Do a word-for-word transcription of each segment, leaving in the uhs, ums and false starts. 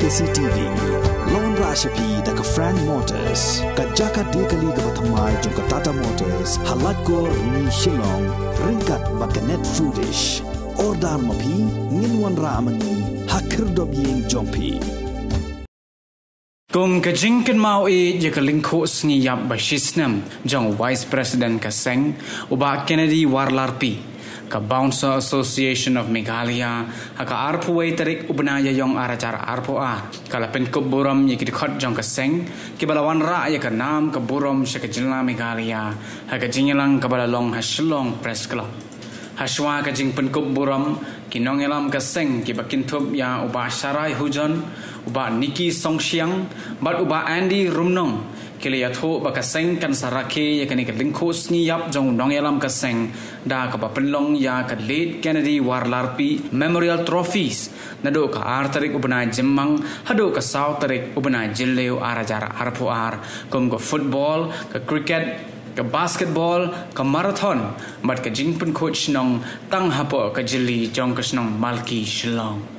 K C T V. Lawan rah sha phi da ka Frank Motors, ka jaka die kali kaba thymmai jong ka Tata Motors, ha Laitkor Ni Shillong, ryngkat bad ka Net Foodish. Order ma phi, ngin wanrah ma ngi ha khyrdop ïing jong phi. Kum ka jingkynmaw ïa ka lyngkhuh sngi ïap ba shisnem jong u Vice President ka seng, u Bah Kennedy Warlarpi, ka Bouncer Association of Meghalaya, ha ka arphew wei tarik u bnai Ïaïong ar hajar arphew ar, ka la pynkup burom ïa ki dkhot jong ka seng kiba la wanrah ïa ka nam ka burom sha ka jylla Meghalaya ha ka jingïalang kaba la long ha Shillong Press Club. Hashwa ka jingpynkup burom, ki nongïalam ka seng kiba kynthup ïa u Bah Sharai Hujon, u Bah Nicky Songshiang bad u Bah Andy Rumnong, ki la ïathuh ba ka seng kan sa rakhe ïa kane ka lyngkhuh sngi ïap jong u nongïalam ka seng da kaba pynlong ïa ka Late Kennedy Warlarpi Memorial Trophies naduh ka ar tarik u bnai Jymmang haduh ka saw tarik u bnai Jylliew ar hajar arphew ar, kum ka football, ka cricket, ka basketball, ka marathon bad ka jingpynkhuid shnong tang hapoh ka jylli jong ka shnong Malki Shillong.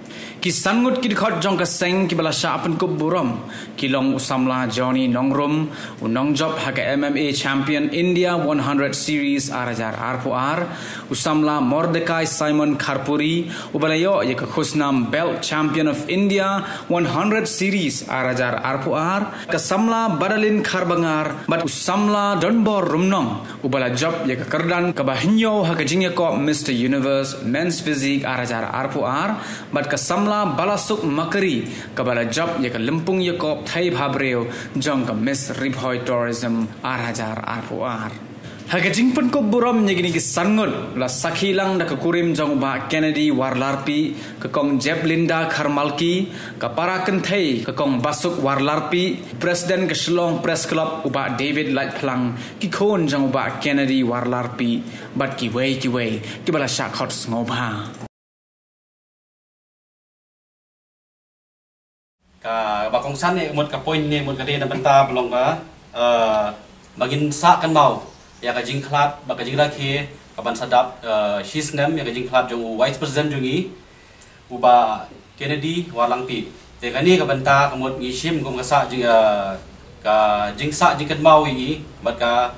Ki san ngut ki dkhot jong ka seng kiba la shah pynkup burom ki long u samla Johnny Nongrum, u nongjop ha ka M M A Champion India one hundred Series ar hajar arphew ar, u samla Mordecai Simon Kharpuri, uba la ïoh ïa ka khusnam Belt Champion of India one hundred Series ar hajar arphew ar, ka samla Badalin Kharbangar bad u samla Donbor Rumnong, uba la jop ïa ka kyrdan kaba hynñiew ha ka jingïakob Mister Universe Men's Physique ar hajar arphew ar, bad ka samla Balasuk Makari, kaba la jop ïa ka lympung ïakob thei bhabriew jong ka Miss Ri Bhoi Tourism ar hajar arphew ar. Ha ka jingpynkup burom ïa kine ki san ngut, la sakhi lang da ka kurim jong u Bah Kennedy Warlarpi, ka Kong Jeplinda Kharmalki, ka para kynthei ka Kong Basuk Warlarpi, President ka Shillong Press Club u Bah David Laitphlang, ki khun jong u Bah Kennedy Warlarpi bad kiwei kiwei kiba la shah khot sngewbha. Kaba kongsan ne mut ka point ne mut ka dei na bynta ba long ka, eh, ba ngin sa kynmaw ïa ka jingkhlad bad ka jingrakhe kaban sa dap, eh, shisnem ïa ka jingkhlad jong u Vice President jong ngi, u Bah Kennedy Warlangpi. Te kane ka bynta ka mut ngi shim kum ka sah jing, eh, ka jingsah jingkynmaw ïa ngi bad ka,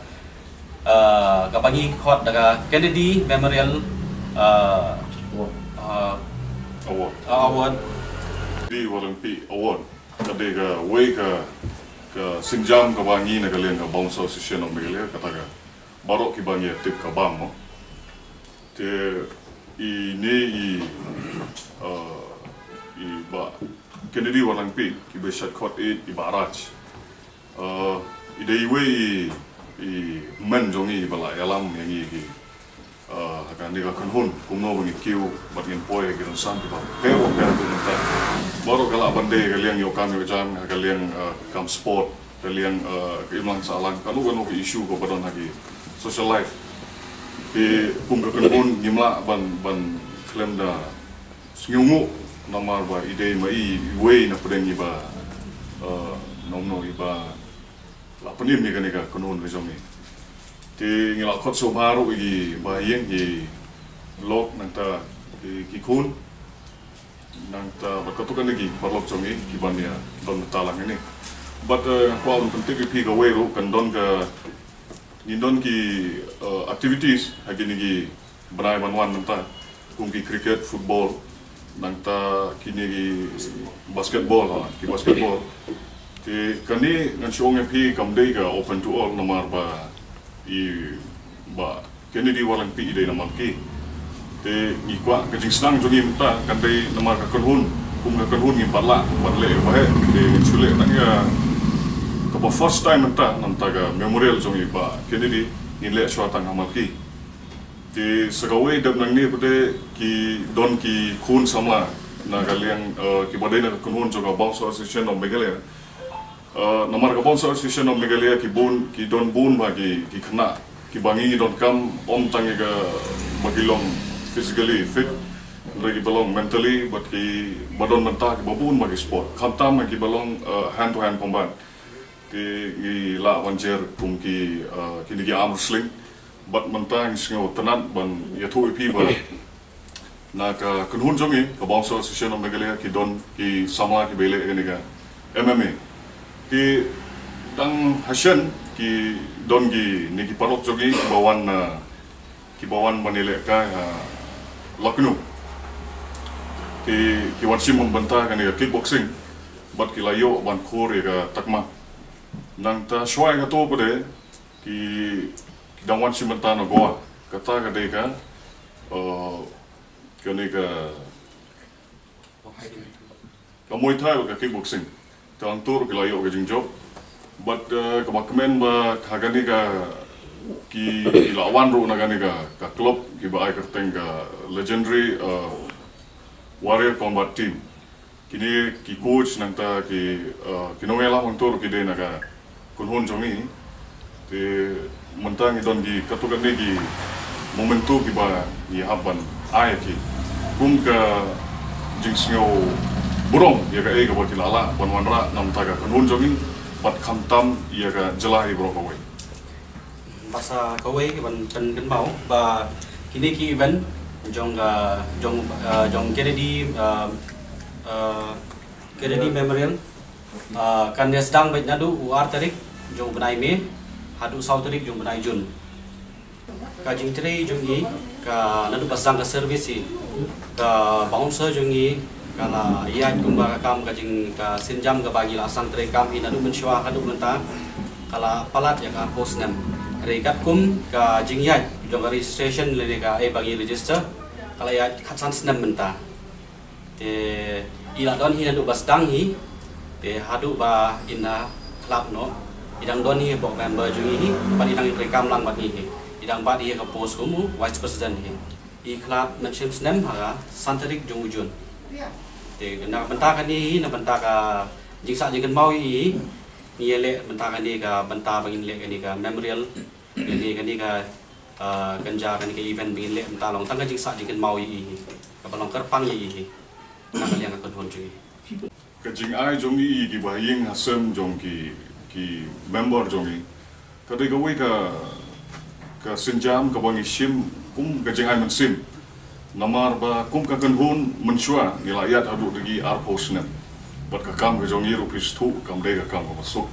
eh, kaba ngi khot da ka Kennedy Memorial, eh, eh, Award. Award. Kennedy Warlangpi Award. Ka dei kawei ka, ka sienjam kaba ngi na ka liang ka Bouncer Association of Meghalaya, kata ka baroh kiba ngi tip ka BAM mo. Te ine i, uh, i Bah Kennedy Warlangpi, kiba shait khot i, i Bah Raj. Uh, i dei iwei i, i hynmen jong ngi ba la ïalam ïa ngi ki, uh, ha kane ka kynhun, kumno ba ngin kiew bad ngin poi ha ki rynsan kiba pher bapher. Baroh ka lah ban dei ka liang ïoh kam ïoh jam, ha ka liang, uh, kam sport, ka liang, uh, ka imlang sahlang, kano kano ka issue kaba don ha ki social life. Te kum ka kynhun ngim lah ban, ban khlem da sngewnguh namar ba i dei ma i iwei na pdeng iba, uh, nomno iba la pynim ïa kane ka kynhun ka jong ngi. Te ngi la khot sngewbha ruh ïa ki bahaïing, ki lok nangta ki, ki khun. Nangta bad katto katne ki paralok jong ngi kiban ïa don bynta lang ïa kane. Bad, eh, nga kwah ban pyntip ïa phi kawei ruh kan don ka, ngin don ki, eh, activities ha kine ki bnai ban wan mynta. Kum ki cricket, football, nangta kine ki basketball, ha, ki basketball. Te kane ngan shu ong ïa phi kam dei ka open to all namar ba i Bah Kennedy Warlangpi i dei na Malki. Te ngi kwah ka jingsnang jong ngi mynta kan dei namar ka kynhun, kum ka kynhun ngim pat lah ban leh ïa ba heh. Te ngin shu leh tang ïa kaba first time mynta, na bynta ka memorial jong i Bah Kennedy ngin leh shuwa tang ha Malki. Te sa kawei dep nangne pat ki don ki khun samla na ka liang, eh, kiba dei na ka kynhun jong ka Bouncer Association of Meghalaya. Uh, namar ka Bouncer Association of Meghalaya ki bun, ki don bun ba ki, ki khynnah kiba ngi ngi donkam, ym tang ïa kaba ki long physically fit, hynrei kiba long mentally bad kiba don bynta kiba bun ba ki sport. Khamtam kiba long, uh, hand to hand combat. Te ngi lah ban jer kum ki, uh, kine ki arm wrestling. Bad mynta ngi sngew tynnat ban ïathuh ïa phi ba Na ka kynhun jong ngi, ka Bouncer Association of Meghalaya, ki don ki samla kiba ïaleh ïa kane ka M M A. Te dang ha shen ki don kine ki paralok jong ngi kiba wan, ah, kiba wan ban ïalehkai ha Lucknow. Te ki wan shim bynta kane ka kickboxing, bad ki la ïoh ban khur ïa ka takma. Nangta shuwa ïa kato pat de ki, ki dang wan shim bynta na Goa. Kata ka dei ka, uh, kane ka, ka Muay Thai bad ka kickboxing. Te hangto ruh ki la ïoh ka jingjop. Bad, uh, kaba kmen ba ha kane ka, ki, ki la wan ruh na kane ka, ka club kiba ai kyrteng ka Legendary, uh, Warrior Combat Team. Kine ki coach nangta ki, uh, ki nongïalam hangto ruh ki dei na ka kynhun jong ngi. Te mynta ngi don ki katto katne ki memento kiba ngi hap ban ai ïa ki kum ka jingsngewburom ïa kaei kaba ki la lah ban wanrah na ka bynta ka kynhun jong ngi bad khamtam ïa ka jylla hi baroh kawei. Bad sa kawei ban pynkynmaw ba kine ki event jong ka, jong, uh, jong Kennedy, uh, uh, Kennedy Memorial, uh, kan ïa sdang beit naduh u ar tarik jong u bnai May haduh saw tarik jong u bnai June. Ka jingtrei jong ngi ka naduh ba sdang ka service hi, ka bouncer jong ngi ka la ïaid kumba ka kam ka jing, ka sienjam kaba ngi la sdang trei kam hi naduh mynshuwa haduh mynta ka la palat ïa ka arphew snem. Hynrei katkum ka jingïaid jong ka registration lane kaei ba ngi register ka la ïaid khatsan snem mynta. Te i la don hi naduh ba sdang hi. Te haduh ba in da khlad noh, i dang don hi hapoh member jong ngi hi bad i dang trei kam lang bad ngi hi. I dang bat hi ha ka post kum u vice president hi. I khlad mynshem snem ha ka san tarik jong u June. Te na ka bynta kane hi, na bynta ka jingsah jingkynmaw ïa i hi, ngi ïaleh bynta kane ka bynta ba ngin leh kane ka memorial, kane, kane ka, ah, kane ka event ba ngin leh bynta long tang ka jingsah jingkynmaw ïa i hi, kaba long kyrpang ïa i hi na ka liang ka kynhun jong ngi. Ka jingai jong ngi ïa kiba ha ïing ha sem jong ki, ki member jong ngi, ka dei kawei ka, ka sienjam kaba ngi shim kum ka jingai mynsiem. Namar ba kum ka kynhun mynshuwa ngi la ïaid haduh da ki arphew snem. Bad ka kam ka jong ngi ruh phi sngewthuh kam dei ka kam kaba suk.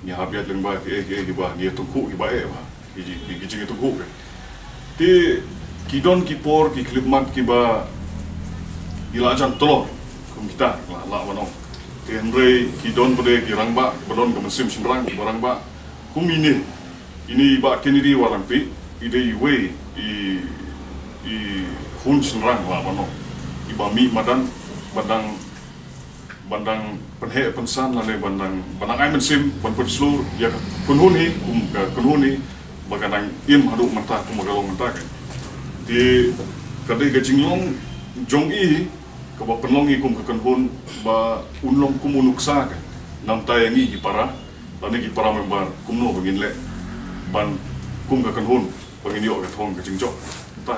Ngi hap ïaid lyngba kiei kiei kiba ngi ïatyngkhuh kiba eh bha. Ki, ki, ki jingïatyngkhuh ki. Te ki don ki por ki khyllipmat kiba ngi la jan tlot kum kita, lah, lah ban ong. Te hynrei ki don pat de ki rangbah ba don ka mynsiem shynrang kiba rangbah. Kum ine, ine i Bah Kennedy Warangpih, i dei iwei i, i hun shynrang lah ban ong, iba mih madan ban dang, ban dang pynheh pynsan lane ban dang, ban dang ai mynsiem ban pynshlur ïa ka kynhun hi kum ka kynhun hi ba ka dang im haduh mynta kum ba ka long mynta ka. Te ka dei ka jinglong jong i hi kaba pynlong i kum ka kynhun ba un long kum u nuksa ka na bynta ïa ngi ki para lane ki para member kumno ba ngin leh ban kum ka kynhun ba ngin ïoh ka thong ka jingjop. Te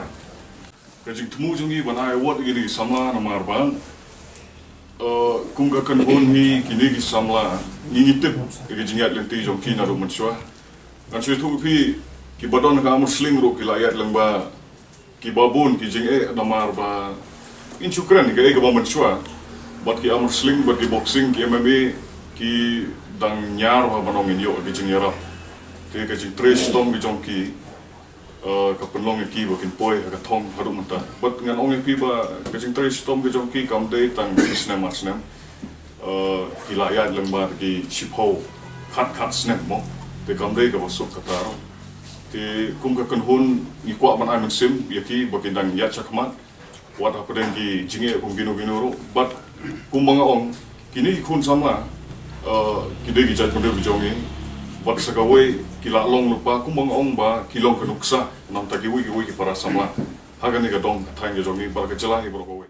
ka jingthmu jong ngi ban ai award ïa kine ki samla namar ba, eh, kum ka kynhun hi kine ki samla ngi ngi tip ïa ka jingïaid lynti jong ki naduh mynshuwa. Ngan shu ïathuh ïa phi kiba don ha ka arm wrestling ruh ki la ïaid lyngba kiba bun ki jingeh namar ba ngin shu kren kaei kaba mynshuwa. Bad ki arm wrestling bad ki boxing ki M M A ki dang ñiar bha ban ong ngin ïoh ki jingïarap. Te ka jingtrei shitom ki jong ki, eh, ka pynlong ïa ki ba kin poi ha ka thong haduh mynta. Bad ngan ong ïa phi ba ka jingtrei shitom ka jong ki kam dei tang shi snem ar snem. Eh, ki la ïaid lyngba ki shiphew khat khat snem mo. Te kam dei kaba suk kata ruh. Te kum ka kynhun ngi kwah ban ai mynsiem ïa ki ba kin dang ïaid shakhmat. Wat hapdeng ki jingeh kum kino kino ruh. Bad kumba nga ong, kine ki khun samla, eh, ki dei ki jaitbynriew ki jong ngi. Bad sa kawei ki la long lypa kumba nga ong ba ki long ka nuksa na bynta kiwei kiwei ki para samla ha kane ka dong ka thaiñ ka jong ngi bad ka jylla hi baroh kawei.